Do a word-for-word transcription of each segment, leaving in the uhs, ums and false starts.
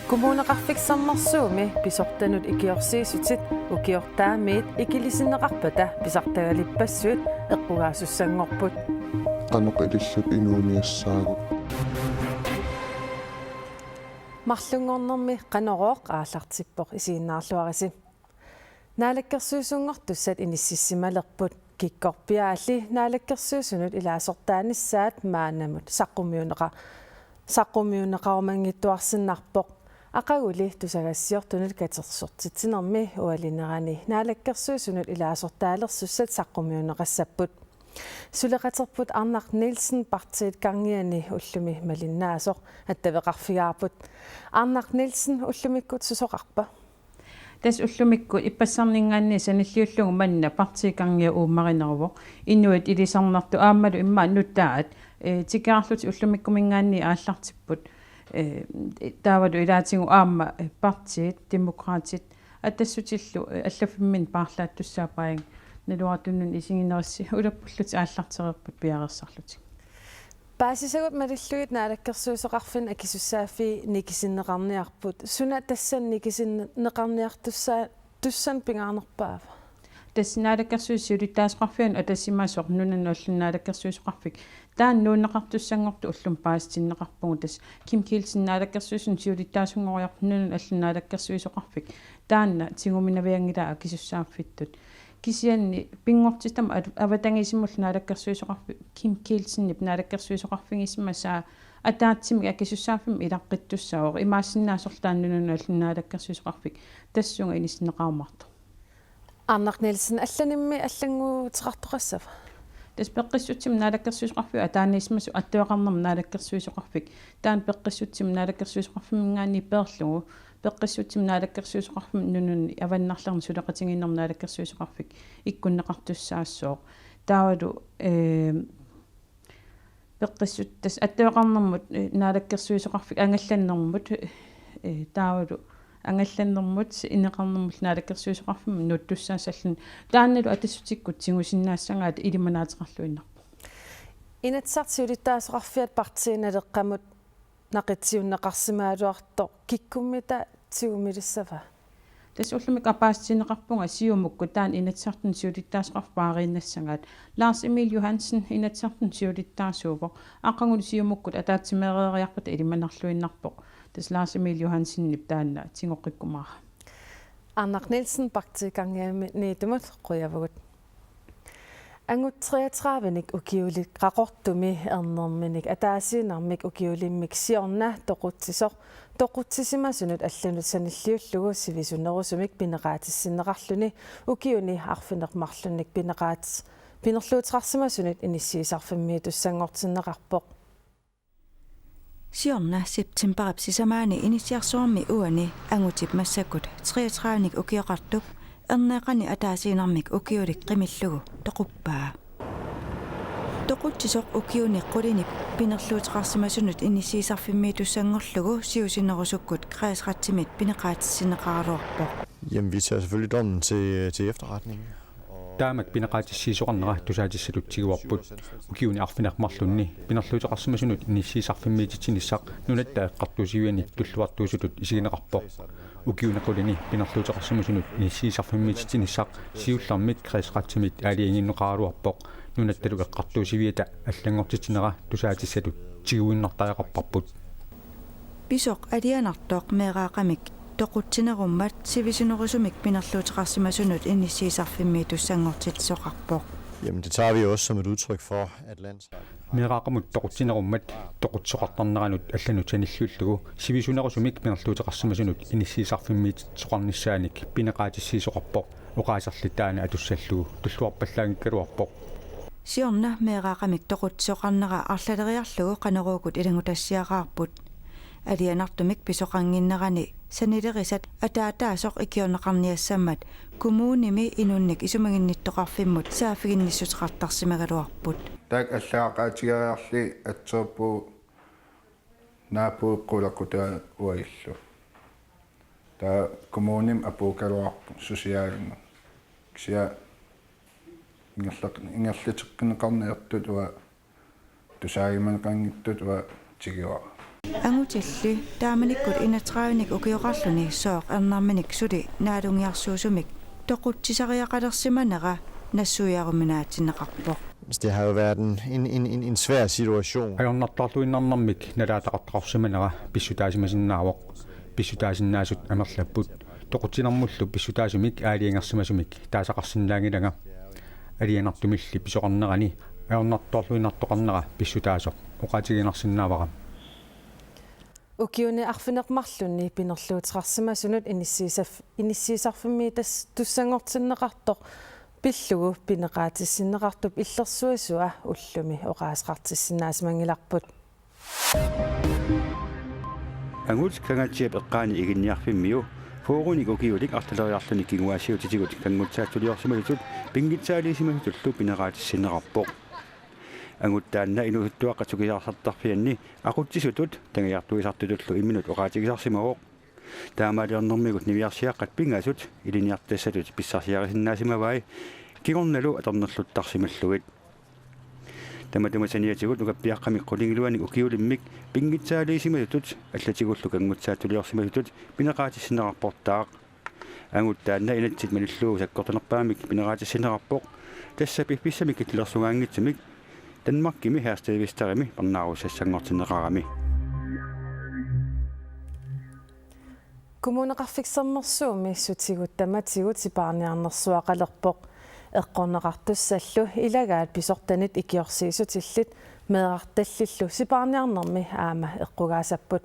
Kommuneqarfik Sermersuumi pisortanut ikiorsiissutit ukiortaamiit ikilisinneqarpata pisartagalippassuit eqqugaasussanngorput. Qanoq ilissi inuuniassaagut. Marlunngornermi Qanorooq aallartippoq, isiginnaarluarisi. Naalakkersuisunngortussat inississimalerput. Kikkorpiaalli naalakkersuisunut ilaasortaanissaat maannamut saqqummiunneqa-, saqqummiunneqarumanngittuarsinnarpoq. Aqaguli tusagassiortunut katersortitsinermi ualinerani naalakkersuisunut ilaasortaalersussat saqqummiunneqassapput. Suleqaterput Arnaq Nielsen partiit Kangiani ullumi malinnaasoq attaveqarfigaarput. Arnaq Nielsen, ullumikkut susoqarpa? Tassa ullumikkut ippassarninngaanniit sanilliullugu manna partiit Kangia uummarineruvoq. Inuit ilisarnartut aammalu immaqa nutaat, eh, tikeraarlutik ullumikkuminngaanniit aallartipput. Eh, taavalu ilaatigut aamma, eh, partiit Demokraatit Atassutillu, eh, allaffimminni paarlaattussaapput, naluara tunumut isiginerissi, ulappullutik aallartereerput piareersarlutik. Paasisagut malillugit naalakkersuisoqarfinni akisussaaffii nikisinneqarniarput. Suna tassani nikisinneqarniartussaa-, tussanut pingaarnerpaava? Tassa Naalakkersuisut siulittaasoqarfianut atasimasoq nunanut allani naalakkersuisoqarfik. Taanna nuunneqartussanngortoq ullumi paasitinneqarpugut, tassa Kim Kielsen Naalakkersuisunut siulittaasunngoriartoq nunanut allani naalakkersuisoqarfik. Taanna tiguminavianngilaa akisussaaffittut. Kisianni pinngortitami at-, avatangiisimullu naalakkersuisoqarfik Kim Kielsenip naalakkersuisoqarfigisimasaa ataatsimik akisussaaffimmik ilaqqittussaavoq, imaassinnaasorlu taanna nunanut allani naalakkersuisoqarfik tassunga inissinneqarumaartoq. Arnaq Nielsen, allanimmi allannguuteqartoqassava? Tassa Peqqissutsimut Naalakkersuisoqarfiup ataaniissimasoq attaveqarnermut naalakkersuisoqarfik. Taanna Peqqissutsimut Naalakkersuisoqarfimminngaanniit peerlugu, Peqqissutsimut Naalakkersuisoqarfimmut nunani avannarlerni suleqatigiinnermut naalakkersuisoqarfik ikkunneqartussaassooq. Taavalu, eh, Peqqissut-, tassa attaveqarnermut, eh, naalakkersuisoqarfik angallannermut, eh, taavalu angallannermut ineqarnermut naalakkersuisoqarfimmut nuuttussaassalluni. Taannalu Atassutikkut tigusinnaassagaat ilimanaateqarluinnarpoq. Inatsisartut siulittaasoqarfiat Partii Naleqqamut naqitsiunneqarsimagaluartoq kikkummita tigumilissava? Tassa ullumikkut paasitinneqarpunga Siumukkut taanna Inatsisartuni siulittaasoqarfik paariinnassagaat. Lars Emil Johansen Inatsisartuni siulittaasuuvoq. Aqagulu Siumukkut ataatsimeereeriarpata ilimanarluinnarpoq. Tassa Lars Emil Johansenip taanna tigoqqikkumaara. Arnaq Nielsen, Partii Kangianiitumut, qujavugut. Angut treogtredive-nik ukiulik Qaqortumi ernerminik ataasiinnarmik ukiulimmik siorna toqutsisoq toqutsisimasunut allanut sanilliullugu sivisunerusumik pineqaatissinneqarluni ukiuni arfineq-marlunnik pineqaat-, pinerluuteqarsimasunut inissiisarfimmiitussanngortinneqarpoq. Siorna septemberip sisamaani inissiarsuarmi uani angutip massakkut treogtredive-nik ukioqartup erneeqqani ataasiinnarmik ukiulik qimillugu toquppaa. Toqutsisoq ukiuni qulini pinerluuteqarsimasunut inissiisarfimmiitussanngorlugu siusinnerusukkut kredsrettimit pineqaatissinneqaraluarpoq. Jamen, vi tager selvfølgelig dommen til, til efterretning. Taamak pineqaatissiisoqarnera tusaatissatut tiguarput. Ukiuni arfineq-marlunni pinerluuteqarsimasunut inissiisarfimmiititsinissaq Nunatta Eqqartuussiviani tulluartuusutut isigineqarpoq. Ukiuni qulini pinerluuteqarsimasunut inissiisarfimmiititsinissaq siullermik kredsrettimit aalajangiunneqaraluarpoq. Nunattalu Eqqartuussiviata allanngortitsinera tusaatissatut tiguinnartariaqarparput. Pisoq alianartoq meeraaqqamik toqutsinerummat sivisunerusumik pinerluuteqarsimasunut inissiisarfimmiitussanngortitsisoqarpoq. Jamen, det tager vi jo også som et udtryk for, at landsretten... Meeraaqqamut toqutsinerummat toqutsisoqartarneranut allanut sanilliullugu sivisunerusumik pinerluuteqarsimasunut inissiisarfimmiititsisoqarnissaanik pineqaatissiisoqarpoq, oqaaserli taanna atussallugu tulluarpallaanngikkaluarpoq. Siorna meeraaqqamik toqutsisoqarnera arlaleriarlugu Qanoruukkut ilanngutassiaraarput. Alianartumik pisoqannginnerani sanilerisat ataataasoq ikiorneqarniassammat kommunimi inunnik isumaginnittoqarfimmut saaffiginnissuteqartarsimagaluarput. Taakku allagaqaatigeriarlugit atserpu naapuup qulequtaa uagullu. Taava kommunimi apuukkaluarpoq susiaaginnut. Kisianni ingerlaq-, ingerlateqqinneqarniartut uanga Tusaagimanaqanngitsut uanga tigivara. Angutilli taamanikkut enogtredivenik ukioqarluni sooq ernerminik suli naalungiarsuusumik toqutsisariaqalersimanera nassuiaruminaatinneqarpoq. Det har jo været en, en, en, en, en svær situation. Ajornartorluinnarnermik nalaataqartoqarsimanera pissutaasimasinnaavoq. Pissutaasinnaasut amerlapput. Toqutsinermullu pissutaasumik aalajangersimasumik taasaqarsinnaanngilanga. Alianartumilli pisoqarnerani ajornartorluinnartoqarnera pissutaasoq oqaatiginarsinnaavara. Ukiuni arfineq-marlunni pinerluuteqarsimasunut inissiisarf-, inissiisarfimmiitastussanngortinneqartoq pillugu pineqaatissinneqartup illersuisua ullumi oqaaseqartissinnaasimanngillarput. Angut Kangaatsiap eqqaani Iginniarfimmiu fyrrenik ukiulik arlaleriarluni kinguaassiuutitigut kanngutsaatsuliorsimasutut pinngitsaaliisimasutullu pineqaatissinneqarpoq. Angut taanna Inuusuttuaqqat Sukiarisartarfianni aqutsisutut tangariartuisartutullu imminut oqaatigisarsimavoq. Taamaaliornermigut niviarsiaqqat pingasut ilinniartitassatut pissarsiarisinnaasimavai kingornalu atornerluttarsimallugit. Tamatuma saniatigut nukappiaqqamik qulingiluanik ukiulimmik pinngitsaaliisimasutut allatigullu kanngutsaatsuliorsimasutut pineqaatissinneqarportaaq. Angut taanna inatsit malillugu sakkortunerpaamik pineqaatissinneqarpoq, tassa piffissami kittilersugaanngitsumik Danmarkimi Herstedvesterimi parnaarussassanngortinneqarami. Kommuneqarfik Sermersuumi sutigut tamatigut sipaarniarnersuaqalerpoq. Eqqorneqartussallu ilagaat pisortanit ikiorsiissutillit meerartallillu sipaarniarnermi aamma eqqugaasapput.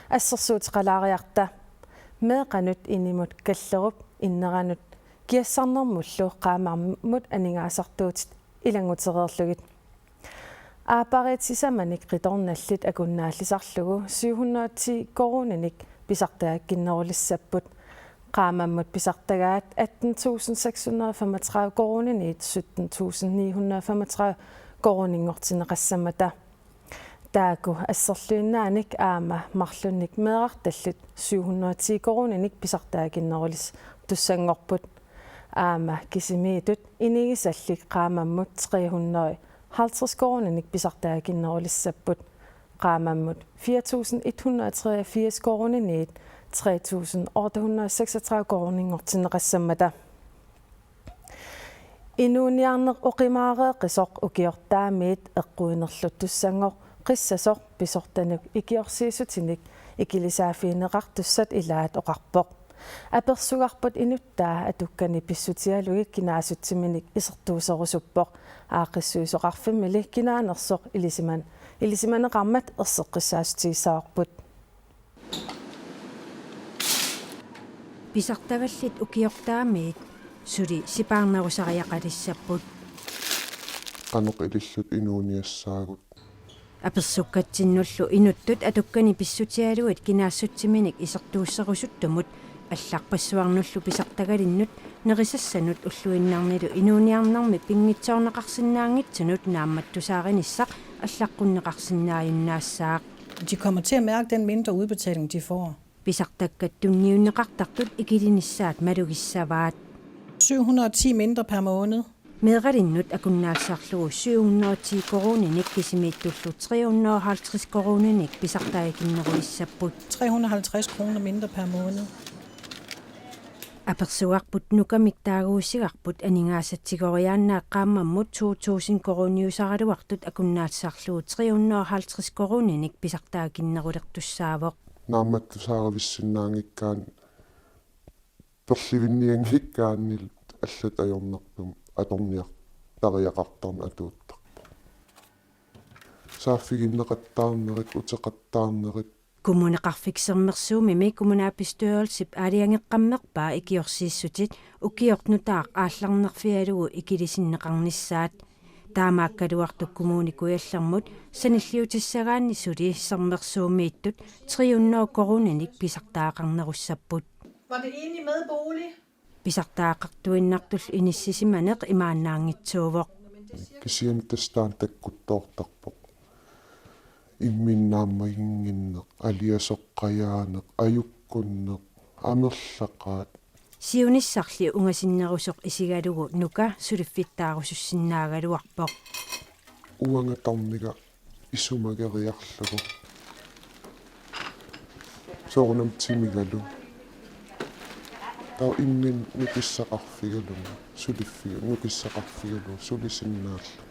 Assersuuteqalaariarta. Meeqqanut inimut kallerup inneranut kiassarnermullu qaammammut aningaasartuutit ilanngutereerlugit. Aappariit sisamanik qitornallit akunnaallisarlugu syv hundrede og ti koruuninik pisartagakkinnerulissapput. Qaammammut pisartagaat atten tusind seks hundrede og femogtredive koruuniniit sytten tusind ni hundrede og femogtredive koruuninngortinneqassammata. Taakku asserluinnaanik aamma marlunnik meerartallit syv hundrede og ti koruuninik pisartagakkinnerulissapput. Aamma kisimiittut inigisallit qaammammut tre hundrede halvtreds koruuninik pisartagakkinnerulissapput. Qaammammut fire tusind et hundrede og treogfirs koruuniniit tre tusind otte hundrede og seksogtredive koruuninngortinneqassammata. Inuuniarneq oqimaareeqqisoq ukiortaamiit eqquinerluttussanngoqqissasoq pisortanit ikiorsiissutinik ikilisaaffigineqartussat ilaat oqarpoq. Apersugarput inuttaa atukkani pissutigalugit kinaassutsiminik isertuuserusuppoq. Aaqqissuisoqarfimmili kinaanersoq ilisiman-, ilisimaneqarmat erseqqissaatigissavarput. Pisartagallit ukiortaamiit suli sipaarnerusariaqalissapput. Qanoq ililluta inuuniassaagut. Apersukkatsinnullu inuttut atukkani pissutigalugit kinaassutsiminik isertuusserusuttumut allarpassuarnullu pisartagalinnut nerisassanut ulluinnarnilu inuuniarnermi pinngitsoorneqarsinnaanngitsunut naammattusaarinissaq allaqqunneqarsinnaajunnaassaaq. De kommer til at mærke den mindre udbetaling, de får. Pisartakkat tunniunneqartartut ikilinissaat malugissavaat. Syv hundrede og ti mindre per måned. Meeralinnut akunnaallisarlugu syv hundrede og ti koruuninik kisimiittullu tre hundrede og halvtreds koruuninik pisartagakkinnerulissapput. Tre hundrede og halvtreds kroner mindre per måned. Apersugarput nukamik taaguussigarput aningaasatsigooriaannaat qaammammut to tusind koruuniusaraluartut akunnaallisarlugu tre hundrede og halvtreds koruuninik pisartagakkinnerulertussaavoq. Naammattusaarivissinnaanngikkaanni perlivinnianngikkaanni allat ajornartumik atorniartariaqartarneq atuuttarpoq. Saaffiginneqattaarnerit, uteqattaarnerit. Kommuneqarfik Sermersuumimi kommunalbestyrelsip aalajangeqqammerpaa ikiorsiissutit ukioq nutaaq aallarnerfigalugu ikilisinneqarnissaat. Taamaakkaluartoq Kommune Kujallermut sanilliutissagaanni suli Sermersuumiittut tre hundrede koruuninik pisartagaqarnerussapput. Var det egentlig med bolig? Pisartagaqartuinnartullu inissisimaneq imaannaanngitsuuvoq. Kisianni tassa taanna takkuttoortarpoq. Imminut naammaginnginneq, aliasoqqajaaneq, ajukkunneq, amerlaqaat. Siunissarli ungasinnerusoq isigalugu Nuka suliffittaarusussinnaagaluarpoq. Uanga tarniga Isumageriarlugu. Soorunami timigalu. Taava imminut nukissaqarfigalugu, suliffigalugu, nukissaqarfigalugu, sulisinnaalluni.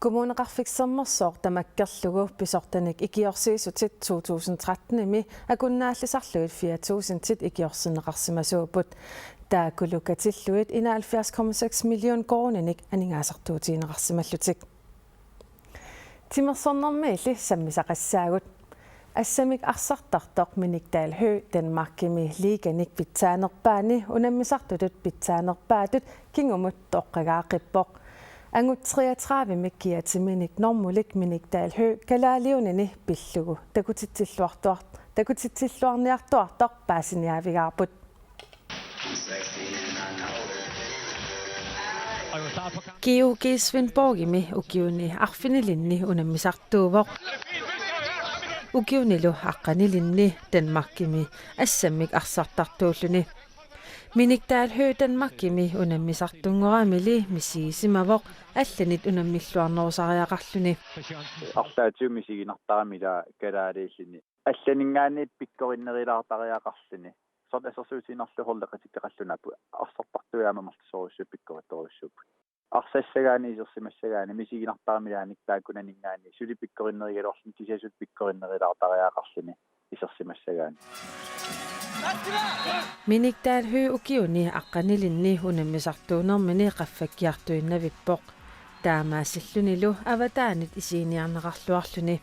Kommuneqarfik Sermersooq tamakkerlugu pisortanik ikiorsiissutit to tusind tretten-imi akunnaallisarlugit fire tusindit ikiorserneqarsimasuupput. Taakkulu katillugit enoghalvfjerds komma seks million koruuninik aningaasartuutigineqarsimallutik. Timersornermiilli sammisaqassaagut. Assammik arsartartoq Minik Dahl Høegh Danmarkimi liiganik pitsaanerpaani unammisartutut pitsaanerpaatut kingumut toqqagaaqqippoq. Angut treogtredivemik kiatiminik normulik Minik Dahl Høegh kalaaliunini pillugu takutitsilluartuart-, takutitsilluarniartuartoq paasiniaavigaarput. G O G Svendborgimi ukiuni arfinilinni unammisartuuvoq. Ukiunilu aqqanilinni Danmarkimi assammik arsartartuulluni. Minik Dahl Høegh Danmarkimi unammisartunngoramili misigisimavoq allanit unammilluarnerusariaqarluni. Arlaatigut misiginartarami ila kalaaliilluni. Allaninngaanniit pikkorinnerulaartariaqarluni. Soorlu assersuutigiinnarlugu holdeqatikka qallunaappoq. Arsartartui aamma marlussorujussuit pikkorittorujussuupput. Arsassagaanni isersimassagaanni misiginartarami ilaanik taakkunaninngaanniit suli pikkorinnerugaluarluni kisianni suli pikkorinnerulaartariaqarluni isersimassagaanni. Minik Dahl Høegh ukiuni aqqanilinni unammisartuunermini qaffakkiartuinnavippoq. Taamaasillunilu avataanit isiginiarneqarluarluni.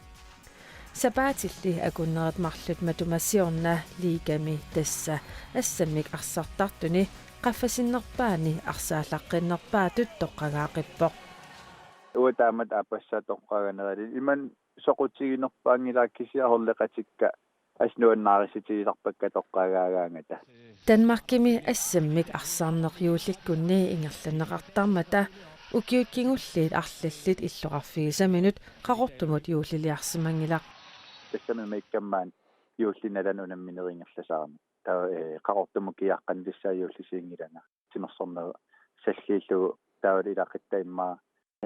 Sapaatilli akunnerit marluk matuma siorna liigami tassa assammik arsartartuni qaffasinnerpaani arsaallaqqinnerpaatut toqqagaaqqippoq. Uanga taamatut aappassaa toqqagaanera imannak soqutiginerpaanngilaq kisianni holdeqatikka assut nuannaarissutigisarpakka toqqagaagaangata. Danmarkimi assammik arsarneq juullikkunni ingerlanneqartarmata ukiut kingulliit arlallit illoqarfigisaminut Qaqortumut juulliliarsimanngilaq. Tassami imaakkammat juullinik nalaani unamminerit ingerlasarami. Taava, eh, Qaqortumut kiaqqani tassa juullisiinngilanga. Timersorneq salliillugu taavalu ilaquttat immaqa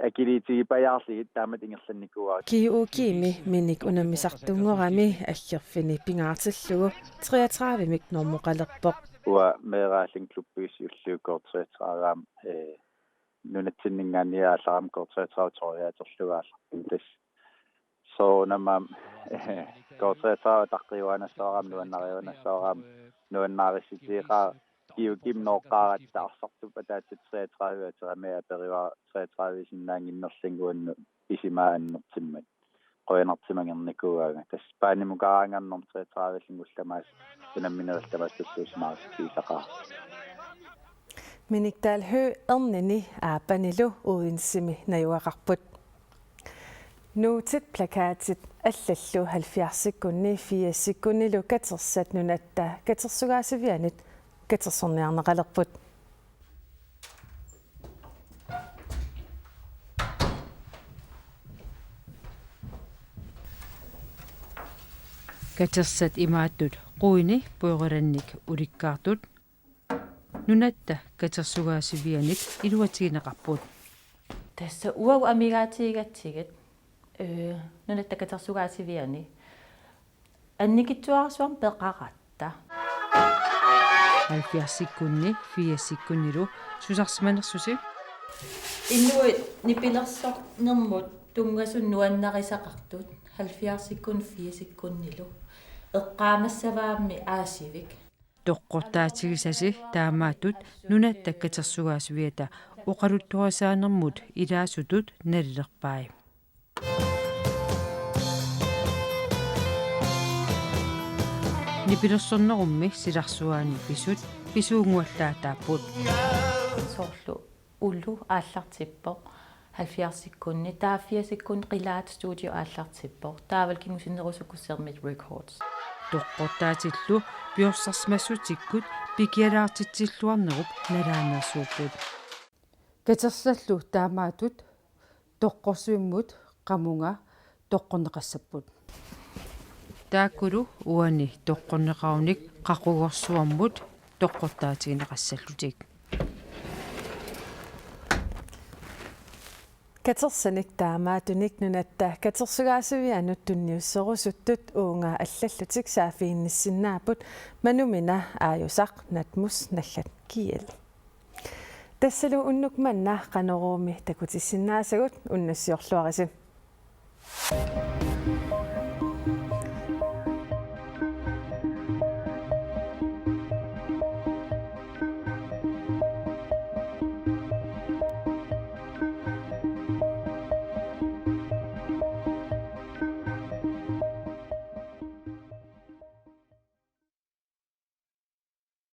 akiliutigipajaarlugit taamatut ingerlannikuuara. G O G-mi Minik unammisartunngorami aggerfini pingaartillugu treogtredivemik normoqalerpoq. Uanga meeraallunga klubbimi siulliukkut K treogtredive aamma, eh, nunatsinninngaanniit aallarama K treogtredive toriaaterlugu aallarpunga tassa. Soorunami aamma K treogtredive ataqqiuaannassavarama, nuannariuaannassavarama, nuannaarissutigeqaara. G O G-mi nooqqaaratta arsartup ataatsip treogtredive aterami aperivara treogtredive sinnaannginnerlunga uannut isumaa annertummat. Qujanartumik angernikuugaanga. Tassa paanimukaraangamnum treogtredive-llu ullamaas unamminerit tamaasa tulluusimaarutigisaqaara. Minik Dahl Høegh ernini aappanilu Odensemi najugaqarput. Nuutit, plakatit allallu halvfjerdsikkunni firsikkunnilu katersat Nunatta Katersugaasivianit katersorniarneqalerput. Katersat imaattut quini pujoralannik ulikkaartut Nunatta Katersugaasivianit iluatigineqarput. Tassa uagut amigaatigigatsigit, eh, Nunatta Katersugaasiviani annikitsuararsuarmik peqaratta. Halvfjerdsikkunni firsikkunnilu susarsimanersusi. Inuit nipilersornermut tunngasut nuannarisaqartut halvfjerdsikkunni firsikkunnilu eqqaamassavaammi aasivik. Toqqortaatigisasi taamaattut Nunatta Katersugaasiviata oqaluttuarisaanermut ilaasutut nalilerpai. Nipilersornerummi silarsuaani pisut pisuunnguallaataapput. Soorlu Ulu aallartippoq halvfjerdsikkunni, taava firsikkunni Qilaat Studio aallartippoq, taavalu kingusinnerusukkut Sermit Records. Toqqortaatillu piorsarsimassutsikkut pikialaartitsilluarnerup nalaanersuupput. Katersallu taamaattut toqqorsuimmut qamunga toqqorneqassapput. Taakkulu uani toqqorneqarunik qaqugorsuarmut toqqortaatigineqassallutik. Katersanik taamaattunik nunatta katersugaasivianut tunniusserusuttut uunga allallutik saaffiginnissinnaapput Manumina, Aajusaq, Natmus, Naggat G L. Tassalu unnuk manna Qanoruumi takutissinnaasagut, unnussiorluarisi.